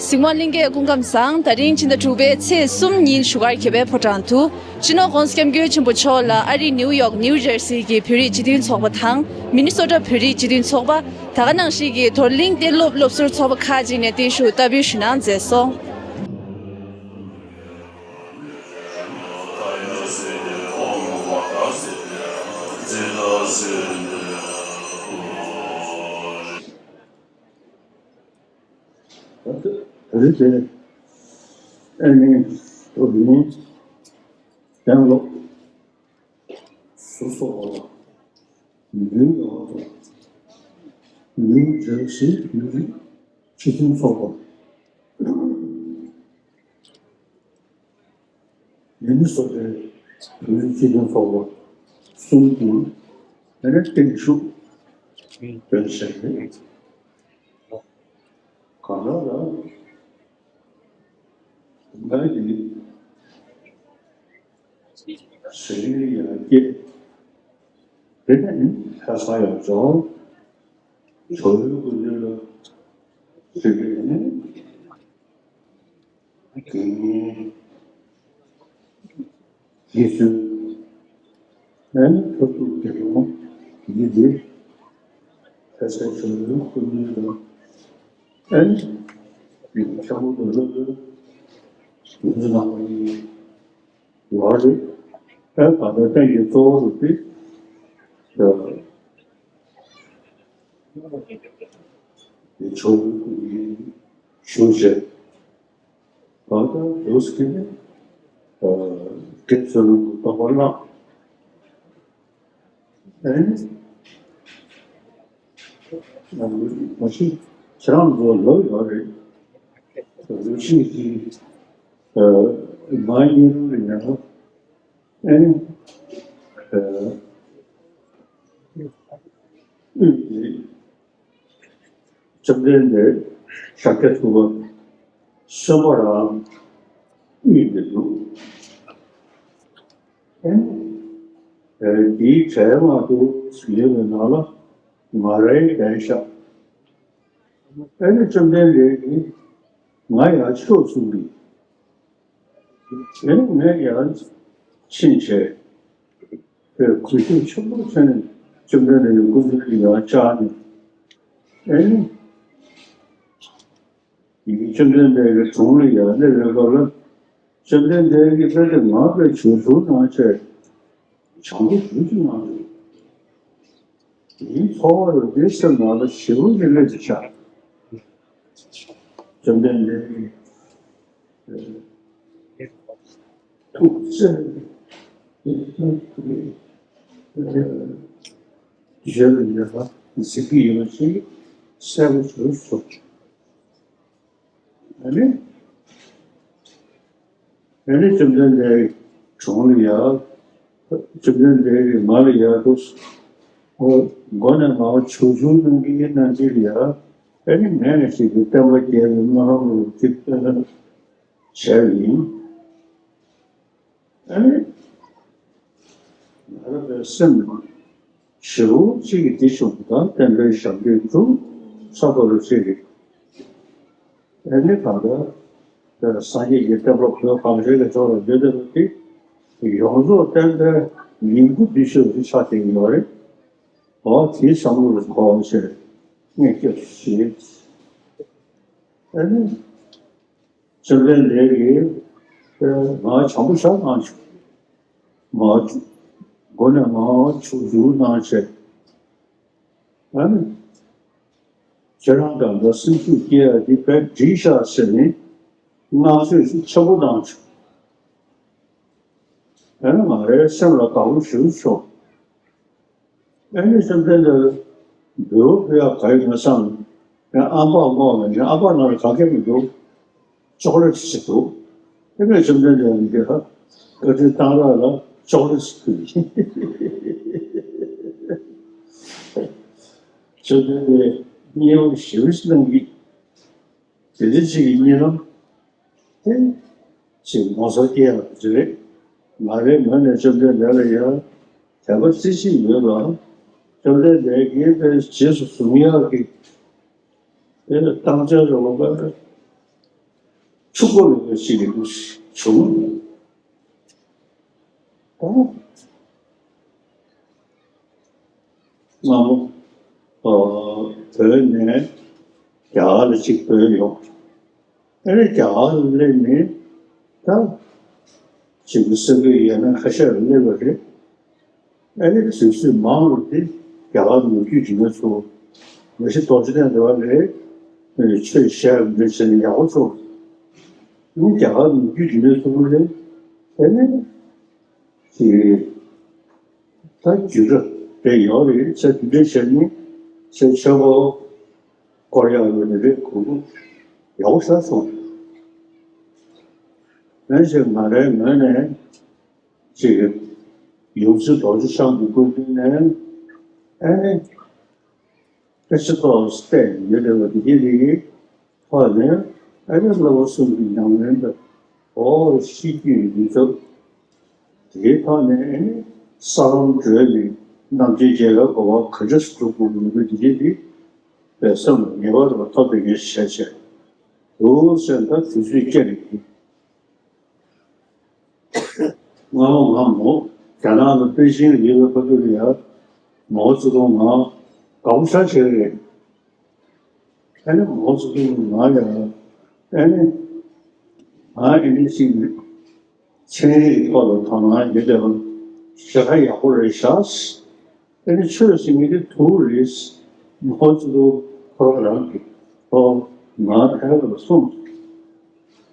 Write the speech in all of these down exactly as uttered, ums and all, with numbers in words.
གཟིགས་མོ་བ་ལྷན་རྒྱས་སྐུ་ཁམས་བཟང་། ད་རིང་ཕྱི་ཟླ་དྲུག་པའི་ཚེས་གསུམ་ཉིན་བཞུགས་སྒར་གྱལ་པོའི་ཕོ་བྲང་དུ་སྤྱི་ནོར་༸གོང་ས་༸སྐྱབས་མགོན་ཆེན་པོ་མཆོག་ལ་ཨ་རིའི་ནིའུ་ཡོག་ནིའུ་ཇར་སི་གི་བོད་རིགས་སྤྱི་མཐུན་ཚོགས་པ་དང་མི་ནི་སོ་ཊ་བོད་རིགས་སྤྱི་མཐུན་ཚོགས་པ། ད་ག་ནང་བཞིན་གྱི་རྡོར་གླིང་གཏན་སློབ་སློབ་ཟུར་ཚོགས་པ་ཁག་ཅིག་ནས་བརྟན་བཞུགས་བསྟར་འབུལ་ཞུས་གནང་མཛད་སོང་། ད་ལྟ་དེ་ཨ་ནི་རྡོར་གླིང་གཏན་སློབ་ཟུར་ཚོགས་པ་ལ་ནིའུ་ཡོག་དང་ནིའུ་ཇར་སི་བོད་རིགས་སྤྱི་མཐུན་ཚོགས་པ། མི་ནི་སོ་ཊའི་བོད་རིགས་སྤྱི་མཐུན་ཚོགས་པ་གསུམ་གྱིས་ཨ་ནི་བརྟན་བཞུགས་འབུལ་བཞག་ཡོད། གང་ལྟར་ལ་ང་ཡིས་ཟི་ལིང་ལ་ཡར་སྐྱེས། དེ་ནས་ལྷ་ས་ཡར་འབྱོར། ཇོ་བོའི་སྐུ་མདུན་ལ་ཞུགས་པའི་ནས་དགེ་བསྙེན་དགེ་ཚུལ་ཨན་ཐུབ་ཐུབ་དགེ་སློང་ཡིན་ཏེ། ལྷ་ས་ཇོ་བོའི་སྐུ་མདུན་ལ་ཨན་ཡིན་ཆེན་པོ་དུ་སློབ་དཔོན་ཡོངས་སུ་གནང་བ་ཡིན། ཡོད་རེད། ཨ་ད་ལྟ་ཏན་གྱི་གཙོ་བོ་རུ་དེ་དེ་ཆོག་ཡིན་ཞུ་བྱས། ད་ལྟ་འདུག་སེ་ནས་དགེ་ཚུལ་སློང་གི་རྟོགས་པ་བླངས། ཨེ་མ་གཞི་ཁྱེད་རང་ཚོ་ལོ་ཡོད་རེད། རུ་ཆེན་གྱི་མ་ཡིན་རུང་ཡང་ཨེ་ནི་དབུས་ཀྱི་བཅོམ་ལྡན་འདས་ཤཱཀྱ་ཐུབ་པ་གསོན་པོ་རང་དབུས་ནས་འདུག་ཨེ་ནི་དེའི་གྲལ་མ་དུ་ཡོད་པའི་ནང་ལ་ང་རའི་གདན་ཤག་ཨེ་ནི་བཅོམ་ལྡན་འདས་ཀྱིས་ང་ཡང་ཕྱོགས་གསུམ་གྱི་དེ་ནས་ངས་ཡར་ཕྱིན་བྱས། དེ་གུས་ཞབས་ཆེན་པོ་བྱས་ནས་བཅོམ་ལྡན་འདས་ཀྱི་སྐུ་མདུན་ལ་ཡར་བཅར་ནས། ཨེ་ནི། ཡིན་བཅོམ་ལྡན་འདས་ཀྱི་དྲུང་ལ་ཡར་སླེབས་པའི་སྐབས་ལ། བཅོམ་ལྡན་འདས་ཀྱིས་དཔེ་དེ་ང་དཔེ་བྱུང་བྱུང་གནང་བྱས། བྱང་པོ་བྱུང་བྱུང་གནང་འདུག་དེའི་ཚོར་བ་རུ་དེའི་སེམས་ནང་ལ་ཞེ་པོ་ཅིག་སླེབས་ཏེ་ཆགས། བཅོམ་ལྡན་འདས་ཀྱིས་ཐུགས་བརྩེ་བའི་ཞལ་ལ་ཉེ་བར་གཟིགས་ཀྱི་ཡོད་པ་ཞིག་གསལ་པོ་བྱུང་སོང་། ཨ་ནི། ཨ་ནི་བཅོམ་ལྡན་འདས་དྲུང་ལ་ཡར། བཅོམ་ལྡན་འདས་ཀྱི་མ་ལ་ཡར་དུ། ཨོ། མགོ་ནས་མར་ཆུང་ཆུང་གནང་གི་གནང་གི་ལ་ཡར། ཨ་ནི་ངས་ཞིག་གི་བསྟན་པ་རྒྱས་པའི་སྨོན་ལམ་རུ་ཅིག་བཏོན་བྱས་ཡིན། ཨ་ནི། ང་རང་པའི་སེམས་ནང་ཞེ་པོ་གཅིག་གི་འདི་བྱུང་དང་བསྟན་པའི་ཞབས་འདེགས་དྲུག་ས་ཐོག་ལ་བརྩིས་རེད། ཨ་ནི་ད་ལྟ་སངས་རྒྱས་ཀྱི་བསྟན་པ་བོད་གངས་ཅན་གྱི་ཕྱོགས་ལ་བསྒྱུར་བསྡད་པ་དེ་ཡོངས་རྫོགས་བསྟན་པའི་ཉིང་ཁུ་འདི་ཤོད་ཀྱི་ཆ་དེ་ཡོད་རེད། འོ་དེའི་བསམ་བློ་རུ་གོ་བ་ཆེ་ངས་སྐྱབས་སུ་མཆི། ཨ་ནི། བཅོམ་ལྡན་འདས་ཀྱིས་ང་བྱམས་པོ་ཞེ་དྲག་གནང་བྱུང་། མར་མགོ་ནས་མར་ཆུང་ཆུང་གནང་བྱས། ཨ་ནི། ཁྱེད་རང་གང་ལྟར་སེམས་ཤུགས་སྐྱེ་ཡ་འདི་དཔེ་འགྲིག་ཤག་ཟེར་ནས་བསྔགས་བརྗོད་ཤུགས་ཆེན་པོ་གནང་བྱུང་། ཨ་ནི་ང་རའི་སེམས་ལ་དགའ་པོ་ཞེ་པོ་བྱུང་། ཨ་ནི་བཅོམ་ལྡན་འདས་འབུལ་བ་ཕུལ་ཡག་ག་ཡོད་མེད་བསམ། ཨ་ཨམ་ཕྲག་བསྔོགས་ནས་ཨམ་ཕྲག་ནང་ལ་ག་གེ་མི་འདུག་ཅོག་ལེ་ཊི་ཞིག་འདུག་དེ་ནས་བཅོམ་ལྡན་འདས་ཀྱིས་བཀའ་དྲིན་གཏང་རག་ལ་ཅོག་ལེ་ཊི་ཞིག་ཕུལ། བཅོམ་ལྡན་འདས་མཉེས་པོ་ཞེ་པོ་ཞིག་གནང་གི། དེ་འདྲ་ཅིག་གི་གཉིད་ལམ་དེ་ཅིག་ངོ་མཚར་སྐྱེ་ཡག་ཅིག་རེད། ང་རའི་ངོས་ནས་བཅོམ་ལྡན་འདས་ལ་ཡང་དད་པ་རྩེ་གཅིག་ཡོད་ལ། བཅོམ་ལྡན་འདས་ཀྱིས་དཔེ་རྗེས་སུ་བཟུང་ཡག་གི་དེ་ལ་བཏང་བྱ་རེད་བ། ཕྱུག་པོ་ལོ་བའི་ཞིག་རིག་པོ་བྱུང་། ད་སྔ་མོ་བོད་ནས་རྒྱ་གར་ལ་གཅིག་བྲོས་ཡོང་། ཨ་ནི་རྒྱ་གར་ལ་སླེབས་ནས་ད་གཅིག་གི་ས་ཁུལ་ཡན་ལག་ཁ་ཤས་ལ་སླེབས་པ་རེད། ཨ་ནི་དུས་ཚོད་མང་རུ་དེ་རྒྱ་གར་ནུབ་རྒྱུད་འདི་ནས་ཚུར་མ་གཞི་རྡོ་རྗེ་གདན་འདྲ་བ་ལས་ཆོས་བཤད་མི་བྱེད་ན་ཡག་པོ་བྱུང་། ཨ་ནི་རྒྱ་གར་ནུབ་རྒྱུད་འདི་ནས་ཚུར་ལས་ཨ་ནི་ཅིག་ད་རྒྱུད་ར་དེ་ཡོད་རེད་ཟེར་དེ་འདྲ་བྱས་ནས་ཟེར་ཆོས་པ་སྐོར་ཡག་ཡོད་ནི་རེད། གོ་གི་ཡག་པོ་ཤར་སོང་། ཨ་ནི་ང་རའི་ངོས་ནས་ཅིག་ཡོངས་འཛིན་རྡོ་རྗེ་འཆང་གི་སྐུ་མདུན་ནས་ཨ་ནི་ཨེ་ཤི་ཏོག་སྟེ་ཡོད་ལེ་བ་དེ་གི་དེ་གི་ཐོག་ནས་ཨ་ནི་བསླབ་པ་གསུམ་གྱི་ཉམས་ལེན་དང་། འོ་ཤེས་རྒྱུད་ཡིན་ཚུལ། དེའི་ཐོག་ནས་ཨ་ནི་ས་ལམ་བགྲོད་ནས་རྣམ་མཁྱེན་རྒྱལ་བའི་གོ་འཕང་ག་འདྲ་སྒྲུབ་དགོས་ཡོད་པ་དེ་གི་དེ་བའི་སེམས་ལ་ངེས་པར་དུ་ཐོབ་པའི་ངེས་ཤེས་བྱས་འདུག་ཟེར། ད་དུས་ཚོད་བསྐྱལ་ནས་སྔ་མོ་ང་མོ་རྒྱ་ནག་ལ་པེ་ཅིང་ལ་ཡོད་པའི་ཁ་ཐུག་ལ་ཡ་མའོ་ཙེ་ཏུང་ང་དགའ་པོ་ཤ་ཆེ་རེད། ཨ་ནི་མའོ་ཙེ་ཏུང་ང་ཡ་ཨ་ནི་ང་ཨ་ནི་ཅིག་ཚན་རིག་ཐོག་ལ་དོ་སྣང་ཡོད་བསྡད་པ་ཞེ་དྲག་ཡག་པོ་རེད་ཤག་ཨ་ནི་ཆོས་ཟེར་མཁན་དེ་དུག་རེད། མའོ་ཙེ་ཏུང་ཁོ་རང་རང་གིས་ཁོ་ང་ཕལ་པར་གསུངས།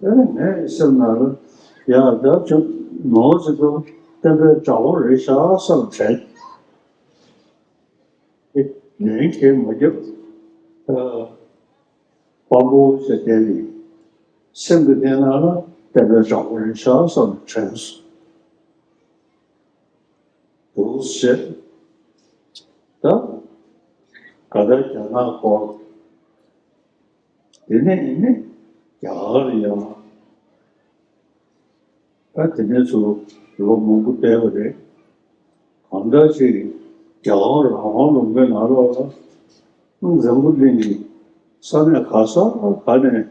ཨ་ནི་ངའི་སེམས་ནང་ལ་ཡ་ད་ཁྱོད་མའོ་ཙེ་ཏུང་བསྟན་པའི་དགྲ་བོ་རེད་ཤག་བསམ་དྲན། ཨེ་ལན་ཁྱེད་མ་རྒྱབ། ཨ། དཔའ་མོ་ཞེས་བསྟན་ནས་སེམས་ཀྱི་གཏིང་ནང་ལ་བསྟན་པའི་དགྲ་བོ་རེད་ཤག་བསམ་དྲན་སོང་། འདུག་ཟེར། ད་ག་ད་རྒྱ་ནག་སྐོར། དེ་ནས་ཡིན་ནི་རྒྱ་གར་ཡང་། ད་དེ་ནས་ཚུར་ལོ་མང་པོ་བསྡད་པ་རེད། གང་ལྟར་ཅིག་རྒྱལ་བ་རང་དབང་ལུང་པའི་ནང་ལོགས་ལ་འཛམ་བུ་གླིང་གི་ས་གནས་ག་ས་ག་ནས་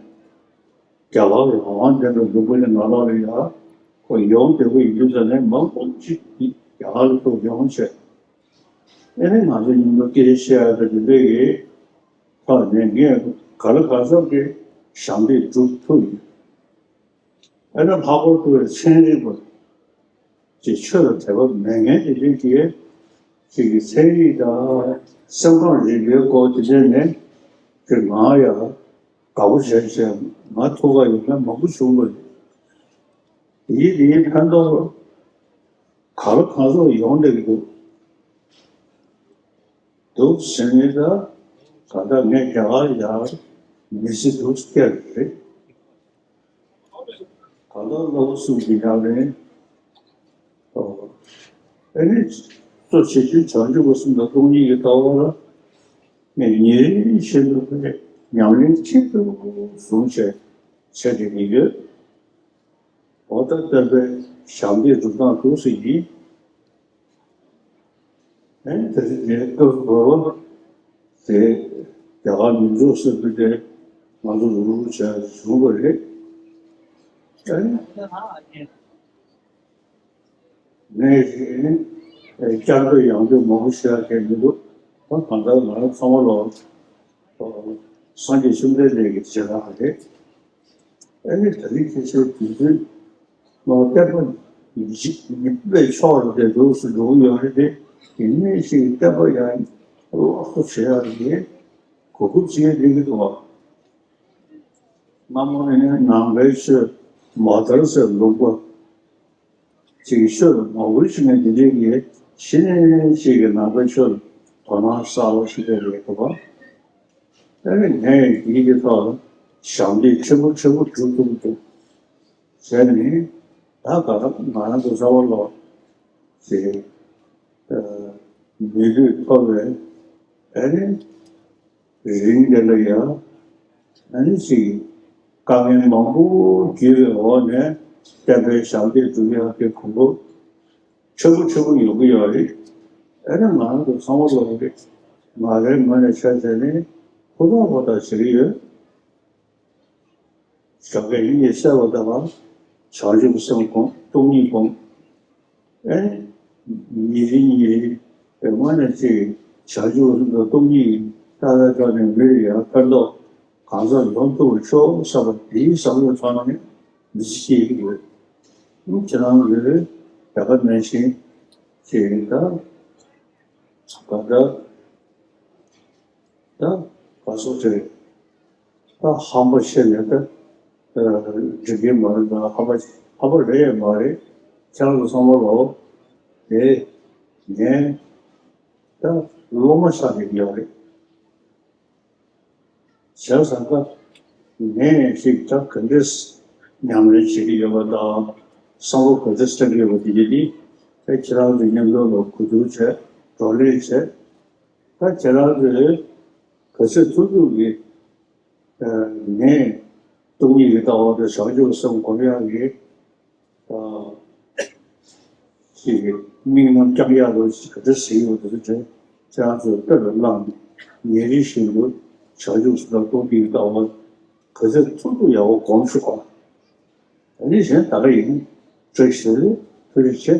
རྒྱལ་བ་རང་དབང་ལྡན་པའི་ལུང་པ་ནས་ནང་ལོགས་ལ་ཡ་ཁོ་ཡོང་བདེ་པོ་ཡིན་དུས་ཙ་ནས་མང་པོ་ཅིག་རྒྱ་གར་ལ་ཐུག་ཡོང་བྱས། ཨེ་ནི་ང་ཚོ་མཉམ་དུ་སྐད་ཆ་བཤད་ཡ་ད་དེ་འདྲ་གི་ཐོག་ནས་ངས་ག་ལ་ག་ཚོད་ཀྱི་ཞབས་འདེགས་སྒྲུབ་ཐུབ་ཡོད། ཨ་ནི་ལྷག་པར་དུ་ཚན་རིག་པ་ཅིག་ཆོས་ལ་དད་པ་མེད་མཁན་དེ་འདྲ་གིས་ཅིག་གི་ཚན་རིག་དང་སེམས་ཁམས་རིག་པའི་སྐོར་དེ་འདྲ་ནས་ཅིག་ང་ཡང་དགའ་པོ་བྱས་བྱས་ང་ཐུག་ག་ཡོད་མཁན་མང་པོ་བྱུང་བ་རེད། དེའི་དེའི་ཕན་ཐོགས་ག་ལ་གང་ཚོད་ཡོང་བསྡད་ཀྱི་འདུག་འདུག་ཟེར་ནས་ད་ག་ད་ངས་རྒྱ་གར་ཡར་མི་ཚེ་འདུག་སྐྱེལ་རེད། ག་ད་བློ་གསུམ་གྱི་ཡར་ལན། ཨེ་ནི་གཙོ་ཆེ་ཆུང་བྱང་ཆུབ་པ་གསུམ་དང་སྟོང་ཉིད་ཀྱི་ལྟ་བ་ལ་ངས་ཉིན་རེ་བཞིན་དུ་ཉམས་ལེན་གཅིག་ཏུ་བཟུང་བྱས་བྱས་བསྡད་ཀྱི་ཡོད། འོ་ད་བསྟན་པའི་ཞབས་འདེགས་སྒྲུབ་སྟངས་འདུག་སེ་ཡིན། ཨེ་ད་རེས་དེ་སྐབས་བབ་པ་དེ་རྒྱ་གར་མི་འཇུག་ཟེར་དུས་དེ་ང་ཚོ་རུབ་རུབ་བྱས་བྱུང་བ་རེད། ཨེ་ངས་ཨེ་བསྐྱར་ཟློས་ཡང་ཟློས་མང་པོ་བྱེད་ཡ་གལ་མི་འདུག་ད་གང་ལྟར་ང་རང་ཚང་མ་ལོ་སངས་རྒྱས་བཅོམ་ལྡན་འདས་ཀྱི་བྱེ་བྲག་རེད། ཨ་ནི་ད་རིང་ཁྱེད་ཚོའི་དུས་ཚོད་ནང་བསྟན་པ་ཡིད་ཆེས་ཉིད་པའི་ཕྱོགས་ལ་དེ་འདུག་སེ་འགྲོ་གི་ཡོད་རེད་དེ། དེ་ནས་ཅིག་བསྟན་པ་ཡང་སླར་གསོ་བྱེད་ཡག་གི་གོ་སྐབས་ཅིག་སླེབས་ཀྱི་འདུག་བ། སྔ་མོ་ནས་ནང་པའི་ཆོས་མ་དར་སའི་ལུང་པ་ཅིག་ཆོས་ལ་ངོ་རྒོལ་བྱེད་མཁན་དེ་འདྲའི་གི་གཞི་ནས་ཅིག་གི་ནང་པའི་ཆོས་ལ་དོ་སྣང་གསར་པ་ཞིག་སླེབས་ཡོད་འདུག་བ། ཨ་ནི་ངས་འདིའི་གི་ཐོག་ལ་ཞབས་འདེགས་ཆེན་པོ་ཆེན་པོ་སྒྲུབ་ཐུབ་ཀྱི་འདུག་ཟེར་ནས། ད་ག་ང་རང་ཚོ་གསར་པ་ལོ་ཞེས་མི་ལུས་ཐོབ་པའི་ཨ་ནི་རིང་དེ་ལ་ཡང་ཨ་ནི་ཅིག་དཀའ་ངལ་མང་པོ་བརྒྱུད་པའི་འོག་ནས་བསྟན་པའི་ཞབས་འདེགས་སྒྲུབ་ཡག་གི་གོ་སྐབས་ཆེན་པོ་ཆེན་པོ་ཡོང་གི་ཡོད་རེད། ཨ་ནི་ང་རང་ཚོ་ཚང་མ་ལོ་རེ་ང་རའི་ངོས་ནས་ཆ་བཞག་ནས་ཧུར་ཐག་ཧུར་ཐག་བྱེད་ཀྱི་ཡོད། ཞོགས་ཀས་གཉིད་སད་པ་དང་། བྱང་ཆུབ་སེམས་སྒོམ། སྟོང་ཉིད་སྒོམ། ཨེ། ཉིན་རེ་ཉིན་རེ་དངོས་གནས་ཅིག་བྱང་ཆུབ་སེམས་དང་སྟོང་ཉིད་ལྟ་བའི་ཐོག་ནས་མི་ལ་ཡང་ཕན་ཐོགས་གང་ཟག་ཡོང་ཐུབ་པ་ཤོག་བསམ་པ་དེའི་བསམ་བློའི་ཐོག་ནས་མི་ཚེ་སྐྱེལ་གྱི་ཡོད། ཁྱེད་རང་ཚོས་ད་ག་ནང་བཞིན་ཅིག་ད་ག་ད་ད་ག་སོ་ཅིག་ད་ཧམ་པ་བཤད་ནས་ད་འགྲིག་གི་མ་རེད། ད་ཧམ་པ་ཧམ་པ་རེད་མ་རེད། ཁྱེད་རང་ཚོ་ཚང་མ་ལོ་དེ་ངས་ད་སློབ་མ་ཆགས་ཀྱི་ཡོད་རེད། བྱས་ཙང་ཀ་ངས་ཅིག་ད་ག་འདྲས་ཉམས་ལེན་བྱེད་ཀྱི་ཡོད་པ་དང་། བསམ་བློ་ག་འདྲས་བཏང་གི་ཡོད་པ་དེ་གྱད་དེ་ད་ཁྱེད་རང་ཚོའི་མཉམ་དུ་ལ་གོ་བསྡུར་བྱས། བགྲོ་གླེང་བྱས། ད་ཁྱེད་རང་ཚོས་ག་ཚོད་ཐུབ་ཐུབ་ཀྱིས་ངས་སྟོང་ཉིད་ཀྱི་ལྟ་བ་དང་བྱང་ཆུབ་སེམས་སྒོམ་ཡག་གི་ཅིག་གི་དམིགས་རྣམ་བསྐྱང་ཡག་ལོ་ཅིག་ག་འདྲ་ཟེར་ཡོད་འདུག་ཟེར། ཁྱེད་རང་ཚོས་དཔེ་ལ་བླངས་ནས་ཉིན་རེ་བཞིན་དུ་བྱང་ཆུབ་སེམས་དང་སྟོང་ཉིད་ཀྱི་ལྟ་བ་ག་ཚོད་ཐུབ་ཐུབ་ཡག་པོ་སྒོམ་ཤོག་ཨ། ད་ནི་གཞན་ད་ག་ཡིན། བཀྲ་ཤིས་བདེ་ལེགས། ཐུགས་རྗེ་ཆེ།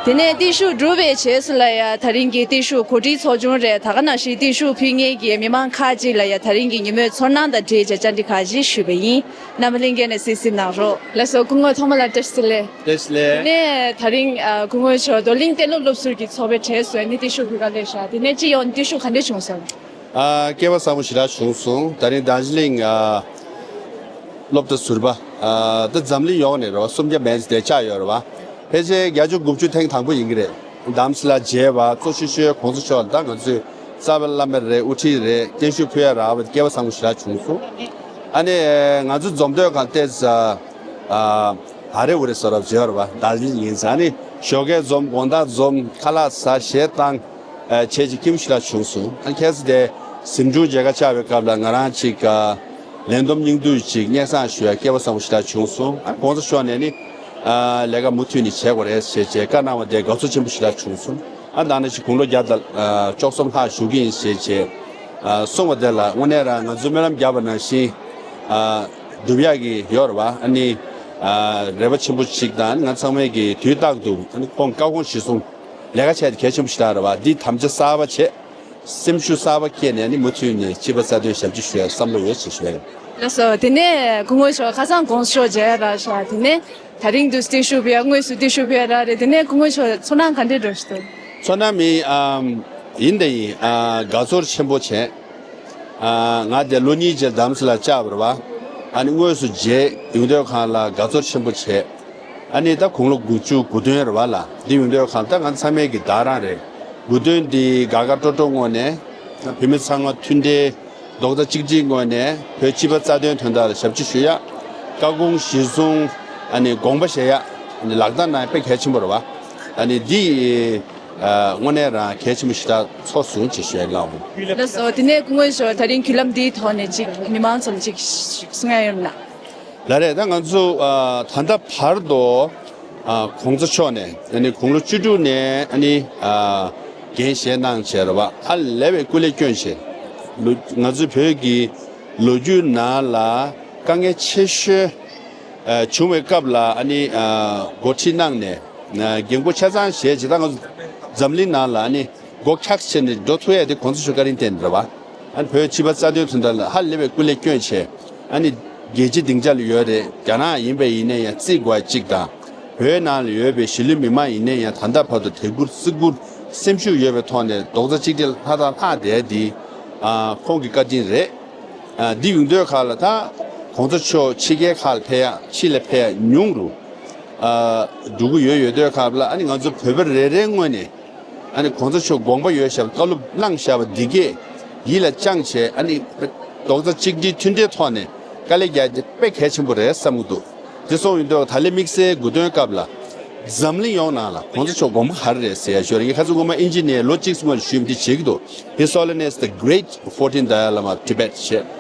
དེ་ནས་བརྟུལ་ཞུགས་གྲུབ་པའི་རྗེས་སུ་ལ་ཡ། ད་རིང་གི་བརྟུལ་ཞུགས་གོ་སྒྲིག་ཚོགས་ཆུང་རེད། ད་ག་ནང་བཞིན་བརྟུལ་ཞུགས་ཕུལ་མཁན་གྱི་མི་མང་ཁག་ཅིག་ལ་ཡ། ད་རིང་གི་ཉིན་མོའི་ཚོར་སྣང་དང་འབྲེལ་བྱས་བཅར་འདྲི་ཁག་ཅིག་ཞུས་པ་ཡིན། རྣམ་པ་ལྷན་རྒྱས་ནས་གཟིགས་གཟིགས་གནང་རོགས། ལགས་སོ། སྐུ་ངོ་ཐོག་མ་ལ་བཀྲ་ཤིས་བདེ་ལེགས། བཀྲ་ཤིས་བདེ་ལེགས། དེ་ནས་ད་རིང་ཨ། སྐུ་ངོ་མཆོག་རྡོར་གླིང་གཏན་སློབ་སློབ་ཟུར་གྱི་ཚོགས་པའི་གྲས་སུ་ནི་བརྟུལ་ཞུགས་ཕུལ་ག་སླེབས་ཤག་དེ་ནས་སྤྱི་ཡོངས་བརྟུལ་ཞུགས་ག་འདྲས་བྱུང་སོང་། ཨ། སྐལ་བ་བཟང་པོ་ཞེ་དྲག་བྱུང་སོང་། ད་རིང་རྡོར་གླིང་ཨ། སློབ་གྲྭ་ཟུར་པ། ཨ། ད་འཛམ་གླིང་ཡོངས་ནས་རེད་བ། སུམ་བརྒྱ་མན་ཙམ་དེ་ཆགས་ཡོད་རེད་བ། ཕལ་ཆེར་བརྒྱད་ཅུ་དགུ་བཅུ་ཐེངས་དང་པོ་ཡིན་གྱི་རེད། དྷ་རམ་ས་ལ་མཇལ་བ་གཙོ་ཆེ་ཤོས་༸གོང་ས་མཆོག་ད་ང་ཚོའི་རྩ་བའི་བླ་མ་རེད། དབུ་ཁྲིད་རེད། བརྟུལ་ཞུགས་ཕུལ་ཡ་རག་པ་དེ་སྐལ་བ་བཟང་པོ་ཞེ་དྲག་བྱུང་སོང་། ཨ་ནི་ང་ཚོ་འཛོམས་དུས་གང་ལྟར་ཨ། ཨ་རེ་འུ་རེ་ཟེར་བ་བརྗོད་རེད་བ། རྡོར་གླིང་ཡིན་ཙང་ནི་ཞོགས་ཀས་འཛོམས། དགོང་དག་འཛོམས། ཁ་ལག་ཟ། གཞས་བཏང་། ཨ། བྱས་ཅིག་སྐྱིད་པོ་ཞེ་དྲག་བྱུང་སོང་། ཨ། ཁ་སང་དེ་གཟིམ་ཆུང་མཇལ་ཁ་བཅར་བའི་སྐབས་ལ་ང་རང་ཅིག་ཨ། ལན་འདེབས་སྙིང་བསྡུས་ཅིག་སྙན་སེང་ཞུ་ཡ་སྐལ་བ་བཟང་པོ་ཞེ་དྲག་བྱུང་སོང་། ཨ། ༸གོང་ས་མཆོག་ནས་ནི་ཨ། ལས་ཀ་མུ་མཐུད་ནས་བྱེད་དགོས་རེད་ཟེར་བྱས་བཀའ་གནང་བ་དེ་དགའ་ཚོར་ཆེན་པོ་ཞེ་དྲག་བྱུང་སོང་། ཨ། ད་ནི་ཅིག་དགུང་ལོ་བརྒྱ་དང་ཨ། བཅུ་གསུམ་ལྷག་བཞུགས་ཀྱི་ཡིན་ཟེར་བྱས་ཨ། གསུངས་པ་དེ་ལ་དངོས་གནས་རང་ང་ཚོས་སྨོན་ལམ་བརྒྱབ་པ་ནང་བཞིན་ཨ། སྒྲུབ་ཡག་གི་ཡོད་རེད་བ། ཨ་ནི་ཨ། རེ་བ་ཆེན་པོ་ཞིག་དང་། ང་ཚང་མས་ཀྱི་དུས་རྟག་ཏུ་ཨ་ནི་ཁོང་བཀའ་དགོངས་གཞིར་བཟུང་ལས་ཀ་བྱས་ཏེ་གལ་ཆེན་པོ་ཞིག་རེད་བ། འདི་དམ་བཅའ་གསར་པ་བྱས། སེམས་ཤུགས་གསར་པ་སྐྱེས་ནས་ནི་མུ་མཐུད་ནས་སྤྱི་པ་རྩ་དོན་ཞབས་ཕྱི་ཞུ་ཡ་བསམ་བློ་ཡོད་ཅེས་ཞུ་ཡ་ཡིན། ལགས་སོ། དེ་ནས་སྐུ་ངོ་མཆོག་ཁ་སང་༸གོང་ས་མཆོག་མཇལ་ཡ་རག་ཤག་དེ་ནས་ད་རིང་དུ་བརྟུལ་ཞུགས་ཕུལ་ཡ། དངོས་སུ་བརྟུལ་ཞུགས་ཕུལ་ཡ་རག་རེད། དེ་ནས་སྐུ་ངོ་མཆོག་ཚོར་སྣང་ག་འདྲས་འདྲ་ཞིག་འདུག་ཚོར་སྣང་མི་ཨམ། ཡིན་དེ་ཡིན། ཨ། དགའ་ཚོར་ཆེན་པོ་བྱས། ཨ། ང་དེ་ལོ་གཉིས་རྗེས་རྡ་རམ་ས་ལ་བཅར་བ་རེད་བ། ཨ་ནི་དངོས་སུ་མཇལ་ཡོང་དུས་གང་ལ་དགའ་ཚོར་ཆེན་པོ་བྱས། ཨ་ནི་ད་དགུང་ལོ་དགུ་བཅུ་དགུ་བདུན་རེད་བ་ལ། འདི་ཡོང་དུས་གང་ལ་ད་ང་ཚང་མས་ཀྱི་ད་རང་རེད། དགུ་བདུན་འདི་དགའ་དགའ་སྤྲོ་སྤྲོ་ངང་ནས་བོད་མི་ཚང་མ་མཐུན་སྒྲིལ་རྡོག་རྩ་གཅིག་སྒྲིལ་ངང་ནས་བོད་སྤྱི་པ་རྩ་དོན་དོན་དག་ལ་ཞབས་ཕྱི་ཞུ་ཡ། བཀའ་དགོངས་གཞིར་བཟུང་ཨ་ནི་དགོངས་པ་བཞེས་ཡ། ཨ་ནི་ལག་བསྟར་གནང་ཡ་དཔེ་གལ་ཆེན་པོ་རེད་བ། ཨ་ནི་འདི་ཨ་དངོས་གནས་རང་གལ་ཆེན་པོ་ཞེ་དྲག་ཚོར་སོང་ཅེས་ཞུ་ཡ་ཡིན་ལགས། ལགས་སོ། དེ་ནས་སྐུ་ངོ་མཆོག་ད་རིང་བརྒྱུད་ལམ་འདིའི་ཐོག་ནས་ཅིག་མི་མང་ཚོར་ཅིག་གསུང་ཡ་ཡོད་ན། ལགས་རེད། ད་ང་ཚོ་ཨ་ད་ལྟ་བར་དུ་ཨ་གོང་ས་མཆོག་ནས་ཨ་ནི་དགུང་ལོ་བཅུ་དྲུག་ནས་ཨ་ནི་ཨ་འགན་བཞེས་གནང་བྱས་རེད་བ། ཧ་ལས་པའི་སྐུ་ལས་བསྐྱོན་བྱས། ལོ་ང་ཚོའི་བོད་ཀྱི་ལོ་རྒྱུས་ནང་ལ་དཀའ་ངལ་ཆེ་ཤོས་ཨ་བྱུང་བའི་སྐབས་ལ་ཨ་ནི་ཨ་འགོ་ཁྲིད་གནང་ནས་ཨ་འགན་འཁུར་ཆ་ཚང་བཞེས་བྱས། ད་ང་ཚོ་འཛམ་གླིང་ནང་ལ་ཨ་ནི་སྒོ་འཁྱག་བྱས་ནས་འགྲོ་ཐུབ་ཡ་དེ་གོང་ས་མཆོག་བཀའ་དྲིན་བརྟེན་རེད་བ། ཨ་ནི་བོད་སྤྱི་པ་རྩ་དོན་དོན་དག་ལ་ཧ་ལས་པའི་སྐུ་ལས་བསྐྱོན་བྱས། ཨ་ནི་རྒྱལ་སྤྱིའི་སྡིངས་ཆ་ལ་ཡོད་རེད། རྒྱ་ནག་ཡིན་པ་ཡིན་ན་ཡང་བརྩི་དགོས་གཅིག་དང་། བོད་ནང་ལ་ཡོད་པའི་གཞིས་ལུས་མི་མང་ཡིན་ན་ཡང་ད་ལྟ་བར་དུ་དད་བཀུར་བརྩི་བཀུར་སེམས་ཤུགས་ཡོད་པའི་ཐོག་ནས་རྡོག་རྩ་གཅིག་སྒྲིལ་ལྷ་དང་ལྷག་བསྡད་འདི་ཨ་ཁོང་གི་བཀའ་དྲིན་རེད། ཨ་འདི་ཡོང་དུས་ཁག་ལ་ད་གོང་ས་མཆོག་ཕྱི་རྒྱལ་ཁག་ལ་ཕེབས་ཡ་ཕྱི་ལ་ཕེབས་ཡ་ཉུང་རུ་ཨ་འགྲོ་གི་ཡོད། ཡོད་དུས་ཁག་ལ་ཨ་ནི་ང་ཚོ་བོད་པ་རེ་རེའི་ངོས་ནས་ཨ་ནི་གོང་ས་མཆོག་དགོངས་པ་ཡོད་བཞག་པ། བཀའ་སློབ་གནང་བཞག་པ་འདི་གས་ཡིད་ལ་བཅངས་བྱས། ཨ་ནི་རྡོག་རྩ་གཅིག་སྒྲིལ་མཐུན་སྒྲིལ་ཐོག་ནས་དཀའ་ལས་རྒྱག་རྒྱུ་དཔེ་གལ་ཆེན་པོ་རེད་བསམ་གྱི་འདུག་དེ་སོང་ཡོང་དུས་ད་ལན་དམིགས་བསལ་དགུང་སྟོན་སྐབས་ལ་འཛམ་གླིང་ཡོངས་ནང་ལ་གོང་ས་མཆོག་དགོངས་པ་ག་རེ་རེད་ཟེར་ཡ་ཞུ་རེད། ངས་ཁ་སང་སྔོན་མ་ཨིན་ཇི་ནས་ལོ་གཅིག་སྔོན་ལ་ཞུས་པ་འདི་བྱེད་ཀྱི་འདུག His Holiness the Great Fourteenth Dalai Lama of Tibet ཞེས།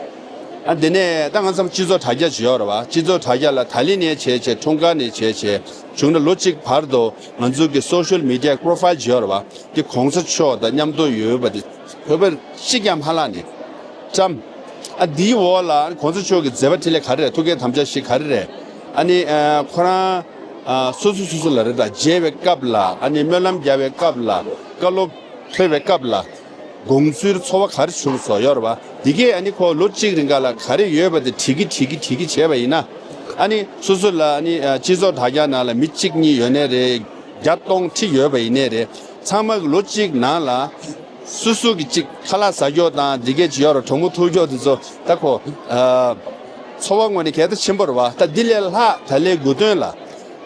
ཨ་དེ་ནས་ད་ང་ཚོ་སྤྱི་ཚོགས་དྲ་རྒྱ་ཅིག་ཡོད་རེད་བ། སྤྱི་ཚོགས་དྲ་རྒྱ་ལ་ད་ལི་ནས་བྱས་བྱས། འཁྲུངས་སྐར་ནས་བྱས་བྱས། བྱུང་ན་ལོ་གཅིག་བར་དུ་ང་ཚོ་གི་social media profile ཅིག་ཡོད་རེད་བ། དེ་གོང་ས་མཆོག་དང་མཉམ་དུ་ཡོད་པ་དེ་བོད་པར་ཤི་ཀྱང་མ་ལགས་ནས་བཀྲམ། ཨ་འདིའི་འོག་ལ་གོང་ས་མཆོག་གི་མཛད་པ་འཕྲིན་ལས་ག་རེ་རེད། ཐུགས་འགན་དམ་བཅའ་བཞེས་ག་རེ་རེད། ཨ་ནི་ཨ་ཁོ་རང་ཨ་སོ་སོ་སོ་སོ་ལ་རེད། ད་མཇལ་བའི་སྐབས་ལ་ཨ་ནི་སྨོན་ལམ་རྒྱག་པའི་སྐབས་ལ་བཀའ་སློབ་ཕེབས་པའི་སྐབས་ལ་དགོངས་ཚུལ་ཚོར་བ་ག་རེ་བྱུང་སོགས་ཡོད་རེད་བ། འདི་གས་ཨ་ནི་ཁོ་ལོ་གཅིག་རིང་ག་ལ་ག་རེ་ཡོད་པ་དེ་བྲིས་ཀྱི་བྲིས་ཀྱི་བྲིས་ཀྱི་བྱས་པ་ཡིན་ན། ཨ་ནི་སོ་སོ་ལ་ཨ་ནི་ཨ་སྤྱི་ཚོགས་དྲ་རྒྱ་ནང་ལ་མི་གཅིག་གཉིས་ཡོད་ནའི་རེད། བརྒྱ་སྟོང་ཁྲི་ཡོད་པ་ཡིན་ནའི་རེད། ཚང་མ་གི་ལོ་གཅིག་ནང་ལ་སོ་སོ་གི་གཅིག་ཁ་ལག་ཟ་རྒྱུ་དང་འདི་གས་ཅིག་ཡོད་རེད། གྲོགས་མོ་ཐུག་རྒྱུ་དེ་ཚོ་ད་ཁོ་ཨ་ཚོར་བ་ངོས་ནས་གལ་ཏེ་ཆེན་པོ་རེད་བ། ད་འདི་ལས་ལྷག་ད་ལན་དགུང་སྟོན་ལ་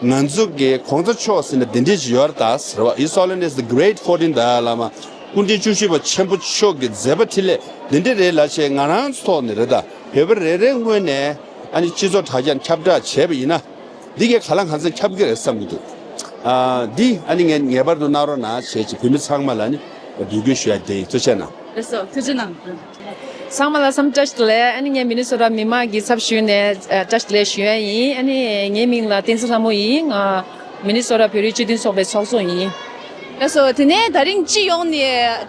ང་ཚོ་གི་གོང་ས་མཆོག་ཟེར་ན་འདི་འདྲས་ཅིག་ཡོད་རེད་ད་ཟེར་བ། His Holiness the Great Fourteenth Dalai Lama སྐུ་ཕྲེང་བཅུ་བཞི་པ་ཆེན་པོ་མཆོག་གི་མཛད་པ་འཕྲིན་ལས་འདི་འདྲས་རེད་ལབ་བྱས། ང་རང་ཚོ་ཐོག་ནས་རེད། ད་བོད་པ་རེ་རེ་ངོས་ནས་ཨ་ནི་སྤྱི་ཚོགས་དྲ་རྒྱ་ཁྱབ་བསྒྲགས་བྱས་པ་ཡིན་ན། འདི་གས་ག་ལ་གང་འཚམ་ཁྱབ་ཀྱི་རེད་བསམ་གྱི་འདུག་ཨ་འདི་ཨ་ནི་ངས་ངེས་པར་དུ་གནང་རོགས་གནང་བྱས་ཀྱི་བོད་མི་ཚང་མ་ལ་ནི་འབོད་སྐུལ་ཞུ་ཡ་དེ་ཡིན། ཐུགས་རྗེ་གནང་། ལགས་སོ། ཐུགས་རྗེ་གནང་། ཚང་མ་ལ་འཚམས་བཀྲ་ཤིས་བདེ་ལེགས། ཨ་ནི་ངས་མི་ནི་སོ་ཊ་མི་མང་གི་ཚབ་ཞུས་ནས་ཨ་བཀྲ་ཤིས་བདེ་ལེགས་ཞུ་ཡ་ཡིན། ཨ་ནི་ངའི་མིང་ལ་བསྟན་འཛིན་ལྷ་མོ་ཡིན། ང་མི་ནི་སོ་ཊ་བོད་རིགས་སྤྱི་མཐུན་ཚོགས་པའི་ཚོགས་གཙོ་ཡིན། ལགས་སོ། དེ་ནས་ད་རིང་སྤྱི་ཡོངས་ནས་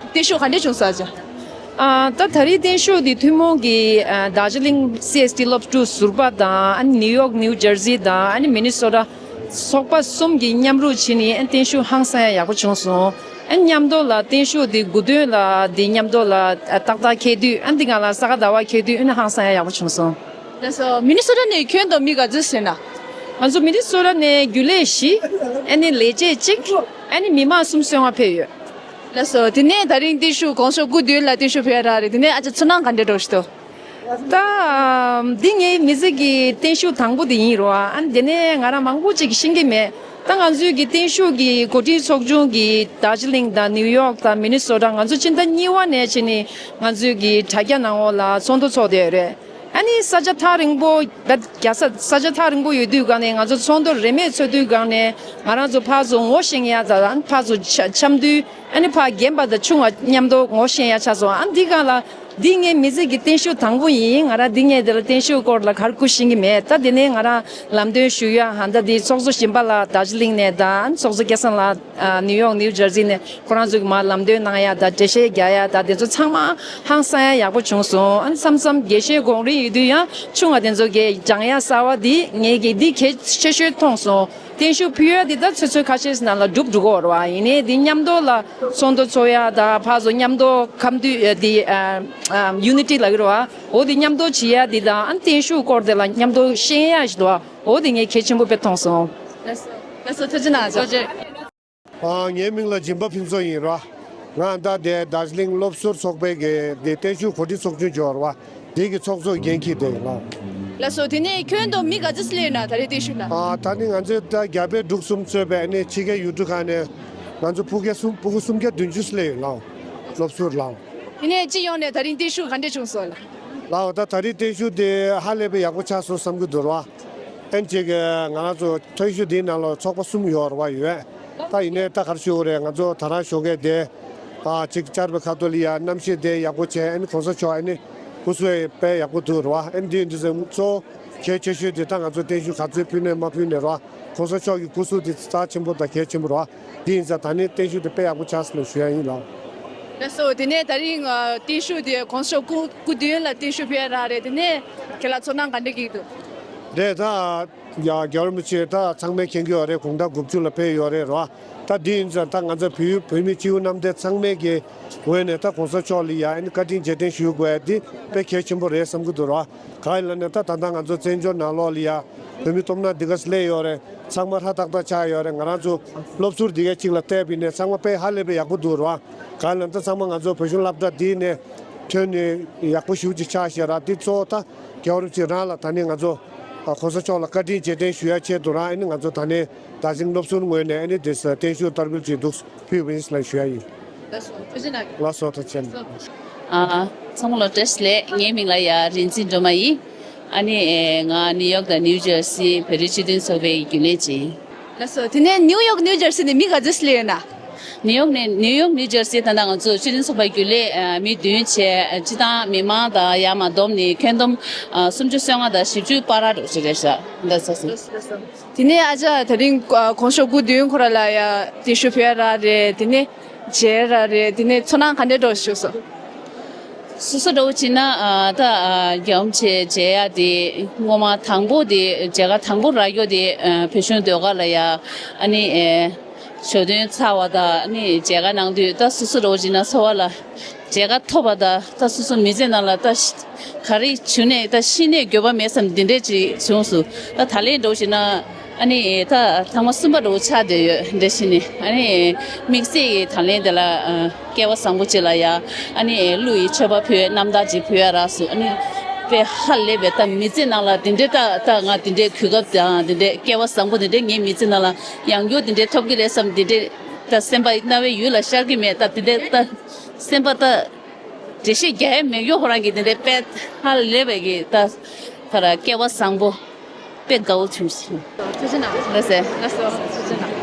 བརྟན་བཞུགས་ག་འདྲས་བྱུང་སོང་ཨ་ཅག་ཨ་ད་ད་རེས་བརྟན་བཞུགས་འདི་ཐུན་མོང་གི་ཨ་དར་ཇི་ལིང་སི་ཨེས་ཊི་སློབ་ཕྲུག་ཟུར་པ་དང་། ཨ་ནི་ནིའུ་ཡོག་ནིའུ་ཇར་སི་དང་། ཨ་ནི་མི་ནི་སོ་ཊ་ཚོགས་པ་གསུམ་གྱིས་མཉམ་རུབ་བྱས་ནས་ཨ་བརྟན་བཞུགས་ཧང་སང་ཡ་ཡག་པོ་བྱུང་སོང་། ཨ་ནི་མཉམ་དུ་ལ་བརྟན་བཞུགས་འདི་དགུང་སྟོན་ལ་འདི་མཉམ་དུ་ལ་ཨ་ཏག་ཏག་འཁེལ་དུས། ཨ་ནི་འདི་ག་ལ་ས་ག་ཟླ་བ་འཁེལ་དུས། ཨ་ནི་ཧང་སང་ཡ་ཡག་པོ་བྱུང་སོང་། ལགས་སོ། མི་ནི་སོ་ཊ་ནས་ཁྱོན་བསྡོམས་མི་ག་ཚོད་ཟིན་ན། ང་ཚོ་མི་ནི་སོ་ཊ་ནས་རྒྱུན་ལས་བཞི། ཨ་ནི་ལས་བྱེད་གཅིག་ཨ་ནི་མི་མང་གསུམ་སོང་བ་ཕེབས་ཡོད། ལགས་སོ། དེ་ནས་ད་རིང་བརྟན་བཞུགས་གོང་ས་མཆོག་སྐུ་མདུན་ལ་བརྟན་བཞུགས་ཕེབས་ཡ་རག་རེད། དེ་ནས་ཨ་ཅག་ཚོར་སྣང་ག་འདྲས་འདྲ་བོ་ཞིག་འདུག་ད་འདི་ངའི་མི་ཚེ་གི་བརྟན་བཞུགས་དང་པོ་དེ་ཡིན་རོ། ཨ་ནི་དེ་ནས་ང་རང་མང་པོ་ཅིག་ཤེས་ཀྱི་མེད། ད་ང་ཚོའི་གི་བརྟན་བཞུགས་ཀྱི་འགོ་ཁྲིད་ཚོགས་ཆུང་གིས་དར་ཇི་ལིང་དང་ནིའུ་ཡོག་དང་མི་ནི་སོ་ཊ། ང་ཚོ་ཕྱི་ཟླ་གཉིས་པ་ནས་བྱས་ནས་ང་ཚོའི་གི་དྲ་རྒྱ་ནང་འོག་ལ་ཚོགས་འདུ་ཚོགས་བསྡད་ཡོད་རེད། ཨ་ནི་ས་ཆ་ཐག་རིང་པོ། ད་རྒྱལ་ས་ས་ཆ་ཐག་རིང་པོ་ཡོད་དུས་སྒང་ནས་ང་ཚོ་ཚོགས་འདུ་རེས་མོས་ཚོགས་དུས་སྒང་ནས་ང་རང་ཚོ་ཕར་ཚུར་ངོ་ཤེས་ཡ་དང་། ཨ་ནི་ཕར་ཚུར་འཆམ་འཆམ་དུས། ཨ་ནི་ཕར་རྒན་པ་དང་ཆུང་བ་མཉམ་དུ་ངོ་ཤེས་ཡ་ཆགས་སོང་། ཨ་ནི་འདི་སྒང་ལ་འདི་ངའི་མི་ཚེ་གི་བརྟན་བཞུགས་དང་པོ་ཡིན། ང་རང་འདི་ངས་དེ་ལ་བརྟན་བཞུགས་སྐོར་ལ་ག་རེ་དགོས་ཤེས་ཀྱི་མེད། ད་དེ་ནས་ང་རང་ལམ་སྟོན་ཞུ་ཡ་ཧ་ད་འདི་ཚོགས་གཙོ་གཞན་པ་ལགས་དར་ཇི་ལིང་ནས་དང་། ཨ་ནི་ཚོགས་གཙོ་སྐལ་བཟང་ལགས་ནིའུ་ཡོག་ནིའུ་ཇར་སི་ནས། ཁོ་རང་ཚོ་གིས་མར་ལམ་སྟོན་གནང་ཡ་དང་འགྲེལ་བཤད་རྒྱག་ཡ་དང་དེ་ཚོ་ཚང་མ་ཧང་སང་ཡ་ཡག་པོ་བྱུང་སོང་། ཨ་ནི་མཚམས་མཚམས་དགེ་བཤེས་གོང་རིམ་ཡོད་དུས་ཡང་ཆུང་བ་དེ་ཚོ་གིས་སྦྱང་ཡ་གསར་བ་འདི་ངས་ཀྱིས་འདི་གལ་ཆེ་ཤོས་མཐོང་སོང་། བརྟན་བཞུགས་ཕུལ་ཡ་འདི་ད་ཆུ་ཚོད་ཁ་ཤས་ནང་ལ་འགྲུབ་འགྲོ་གི་ཡོད་རེད་བ། ཡིན་ནའི་འདི་མཉམ་དུ་ལ་ཚོགས་འདུ་ཚོགས་ཡ་དང་ཕར་ཚུར་མཉམ་དུ་ཁམས་དུས་འདི་ཨ་ཨ་ཡུ་ནི་ཊི་ལབ་ཀྱི་རེད་བ། འོ་འདི་མཉམ་དུ་བྱེད་ཡ་འདི་དང་། ཨ་ནི་བརྟན་བཞུགས་སྐོར་དེ་ལ་མཉམ་དུ་ཤེས་ཡ་ཞིག་འདུག་བ། འོ་འདི་ངས་གལ་ཆེན་པོ་དཔེ་མཐོང་སོང་། ལགས་སོ། ལགས་སོ། ཐུགས་རྗེ་གནང་། ཐུགས་རྗེ། ཨ་ངའི་མིང་ལ་སྦྱིན་པ་ཕུན་ཚོགས་ཡིན་ར། ང་ད་ལྟའི་དར་ཇི་ལིང་སློབ་ཟུར་ཚོགས་པའི་གི་དེ་བརྟན་བཞུགས་གོ་སྒྲིག་ཚོགས་ཆུང་འབྱོར་བ་དེ་གི་ཚོགས་གཙོ་འགན་འཁྱེར་བསྡད་ཡིན་ལགས། ལགས་སོ། དེ་ནས་ཁྱོན་བསྡོམས་མི་ག་ཚོད་སླེབས་ཡོད་ན་ད་རེས་བརྟན་བཞུགས་ལ། ཨ་ད་ནི་ང་ཚོས་ད་རྒྱ་བལ་འབྲུག་གསུམ་གཙོས་པའི་ནི་ཕྱི་རྒྱལ་ཡུལ་གྲུ་ཁག་ནས་ང་ཚོ་ཕྲུ་གུ་གསུམ་ཕྲུ་གུ་སུམ་བརྒྱ་བདུན་ཅུ་སླེབས་ཡོད་ལགས། སློབ་ཟུར་ལགས། དེ་ནས་སྤྱི་ཡོངས་ནས་ད་རིང་བརྟན་བཞུགས་ག་འདྲས་བྱུང་སོང་ལགས། ལགས། ད་ད་རིང་བརྟན་བཞུགས་དེ་ཧ་ལས་པའི་ཡག་པོ་ཆགས་སོང་བསམ་གྱི་འདུག་ར། ཨན་ཅིག་གི་ང་རང་ཚོ་བརྟན་བཞུགས་འདིའི་ནང་ལ་ཚོགས་པ་གསུམ་ཡོད་ར་བ་ཡོད། ད་ཡིན་ནའི་ད་ག་རེ་ཞུ་དགོས་རེད། ང་ཚོ་ད་རང་ཞོགས་ཀས་དེ་ཨ་ཅིག་བཅར་བའི་ཁ་ཐོག་ལ་ཡ་གནམ་གཤིས་དེ་ཡག་པོ་བྱས། ཨ་ནི་གོང་ས་མཆོག་ཨ་ནི་སྐུ་གཟུགས་དཔེ་ཡག་པོ་འདུག་རེད་བ། ཨ་ནི་འདི་ཡིན་དུས་ཙམ་གཙོ་བོ་གལ་ཆེ་ཤོས་དེ་ད་ང་ཚོ་བརྟན་བཞུགས་ག་ཚོད་ཕུལ་ནས་མ་ཕུལ་ནས་རེད་བ། གོང་ས་མཆོག་གི་སྐུ་གཟུགས་དེ་རྩ་ཆེན་པོ་དང་གལ་ཆེན་པོ་རེད་བ། འདི་ཡིན་ཙང་ད་ནི་བརྟན་བཞུགས་དེ་དཔེ་ཡག་པོ་ཆགས་སོང་ལ་ཞུ་ཡ་ཡིན་ལགས། ལགས་སོ། དེ་ནས་ད་རིང་ཨ་བརྟན་བཞུགས་དེ་གོང་ས་མཆོག་སྐུ་སྐུ་མདུན་ལ་བརྟན་བཞུགས་ཕུལ་ཡ་རག་རེད། དེ་ནས་ཁྱེད་ལ་ཚོར་སྣང་ག་འདྲ་སྐྱེས་འདུག་རེད་ད། ཡ་རྒྱལ་བ་རིན་པོ་ཆེ་ད་ཚང་མས་མཁྱེན་གྱི་ཡོད་རེད། དགུང་གྲངས་དགུ་བཅུ་ལ་ཕེབས་ཡོད་རེད་རོ། ད་འདི་ཡིན་ཙང་ད་ང་ཚོ་བོད་བོད་མི་སྤྱི་བོ་གནམ་བསྟན་ཚང་མས་ཀྱི་ངོས་ནས་ད་གོང་ས་མཆོག་ལ་ཡ་ཨ་ནི་བཀའ་དྲིན་རྗེས་དྲན་ཞུ་དགོས་ཡ་འདི་དཔེ་གལ་ཆེན་པོ་རེད་བསམ་གྱི་འདུག་རོ། གང་ཡིན་ལབ་ན་ད་ད་ལྟ་ང་ཚོ་བཙན་བྱོལ་ནང་ལོགས་ལ་ཡ་བོད་མི་སྟོབས་ན་འདི་ག་སླེབས་ཡོད་རེད། ཚང་མ་ཧྲ་ཏག་ཏག་ཆགས་ཡོད་རེད། ང་རང་ཚོ་སློབ་ཟུར་འདི་གའི་གཅིག་ལ་བལྟས་པ་ཡིན་ནའི་ཚང་མ་དཔེ་ཧ་ལས་པའི་ཡག་པོ་འདུག་རོ། གང་ལབ་ན་ད་ཚང་མ་ང་ཚོ་བོད་གཞུང་སློབ་གྲྭ་འདི་ནས་ཐོན་ནས་ཡག་པོ་ཞེ་པོ་ཅིག་ཆགས་ཤག་ར། འདི་གཙོ་བོ་ད་རྒྱལ་བ་རིན་པོ་ཆེ་རང་ལ་ད་ནི་ང་ཚོ་ཨ་གོང་ས་མཆོག་ལ་བཀའ་དྲིན་རྗེས་དྲན་ཞུ་ཡ་ཆེད་དུ་རང་ཨ་ནི་ང་ཚོ་ད་ནི་དར་ཞིང་སློབ་ཟུར་ངོས་ནས་ཨ་ནི་དེ་བརྟན་བཞུགས་བསྟར་འབུལ་ཅིག་འདུག་ཕུལ་བ་ཡིན་ལ་ཞུ་ཡ་ཡིན། ལགས་སོ་ཐུགས་རྗེ་གནང་། ལགས་སོ་ཐུགས་རྗེ་གནང་། ཨ་ཚང་མ་ལ་བཀྲ་ཤིས་བདེ་ལེགས། ངའི་མིང་ལ་ཡ་རིན་འཛིན་སྒྲོལ་མ་ཡིན། ཨ་ནི་ཨེ་ང་ནིའུ་ཡོག་དང་ནིའུ་ཇར་སི་བོད་རིགས་སྤྱི་མཐུན་ཚོགས་པའི་རྒྱུན་ལས་ཅིག་ཡིན། ལགས་སོ། དེ་ནས་ནིའུ་ཡོག་ནིའུ་ཇར་སི་ནས་མི་ག་ཚོད་སླེབས་ཡོད་ན། ནིའུ་ཡོག་ནས་ནིའུ་ཡོག་ནིའུ་ཇར་སི་ད་ལྟ་ང་ཚོ་སྤྱི་མཐུན་ཚོགས་པའི་རྒྱུན་ལས་ཨ་མི་བདུན་བྱས། སྤྱི་བཏང་མི་མང་དང་ཡར་མར་བསྡོམས་ནས་ཁྱོན་བསྡོམས་ཨ་སུམ་ཅུ་སོ་ལྔ་དང་བཞི་བཅུ་བར་ར་འགྲོ་ཞིག་རེད་ཤག་འདི་ཚོ་སོང་། དེ་ནས་ཨ་ཅག་དེ་རིང་ཨ་གོང་ས་མཆོག་སྐུ་མདུན་ཁོ་རང་ལ་ཡ་བརྟན་བཞུགས་ཕུལ་ཡ་རག་རེད། དེ་ནས་མཇལ་རག་རེད། དེ་ནས་ཚོར་སྣང་ག་འདྲ་འདྲ་བོ་ཞིག་སོང་། སོ་སོ་འདྲ་བོ་བྱས་ན་ཨ་ད་ཨ་རྒྱལ་བ་རིན་པོ་ཆེ་མཇལ་ཡ་དེ་སྔོན་མ་དང་པོ་དེ་མཇལ་ཁ་དང་པོ་རག་ཡོད་དེ་ཨ་བོད་གཞུང་ཟློས་གར་ལ་ཡ་ཨ་ནི་ཨེ་ཞོ་སྟོན་ཚར་བ་དང་ཨ་ནི་མཇལ་ཁ་གནང་དུས་ད་སོ་སོ་འདྲ་བོ་བྱས་ན་ཚོར་བ་ལ་མཇལ་ཁ་ཐོབ་པ་དང་ད་སོ་སོ་མི་ཚེ་ནང་ལ་ད་ག་རེ་བྱུང་ནས་ད་ཤི་ནས་འགྱོད་པ་མེད་བསམ་འདི་འདྲས་ཅིག་བྱུང་སོང་། ད་ད་ལན་འདྲ་བོ་བྱས་ན། ཨ་ནི་ད་ཐེངས་མ་གསུམ་པ་འདྲ་བོ་ཆགས་བསྡད་ཡོད་འདི་བྱས་ནས། ཨ་ནི་དམིགས་བསལ་གྱི་ད་ལན་དེ་ལ་ཨ་སྐལ་བ་བཟང་པོ་ཅིག་ལ་ཡ་ཨ་ནི་གླུ་ཡི་མཆོད་པ་ཕུལ་རྣམ་ཐར་ཅིག་ཕུལ་ཡ་རག་སོང་། ཨ་ནི་དཔེ་ཧ་ལས་པའི་ད་མི་ཚེ་ནང་ལ་དེ་འདྲའི་ད་ད་ང་དེ་འདྲའི་གོ་སྐབས་དང་དེ་འདྲའི་སྐལ་བ་བཟང་པོ་དེ་འདྲའི་ངའི་མི་ཚེ་ནང་ལ་ཡང་བསྐྱར་དེ་འདྲའི་ཐོབ་ཀྱི་རེད་བསམ། དེ་འདྲའི་ད་སེམས་པ་རྣ་བའི་ཡུལ་ལ་ཤར་གྱི་མེད། ད་དེ་འདྲའི་ད་སེམས་པ་ད་འགྲེལ་བཤད་རྒྱག་ཡ་མེད་རྒྱུ། ཁོ་རང་གི་དེ་འདྲའི་དཔེ་ཧ་ལས་པའི་གི་ད་ག་ར་སྐལ་བ་བཟང་པོ། དཔེ་དགའ་བོ་བྱུང་སོང་། ཐུགས་རྗེ་གནང་། ལགས་སེ། ལགས་སོ། ཐུགས་རྗེ་གནང་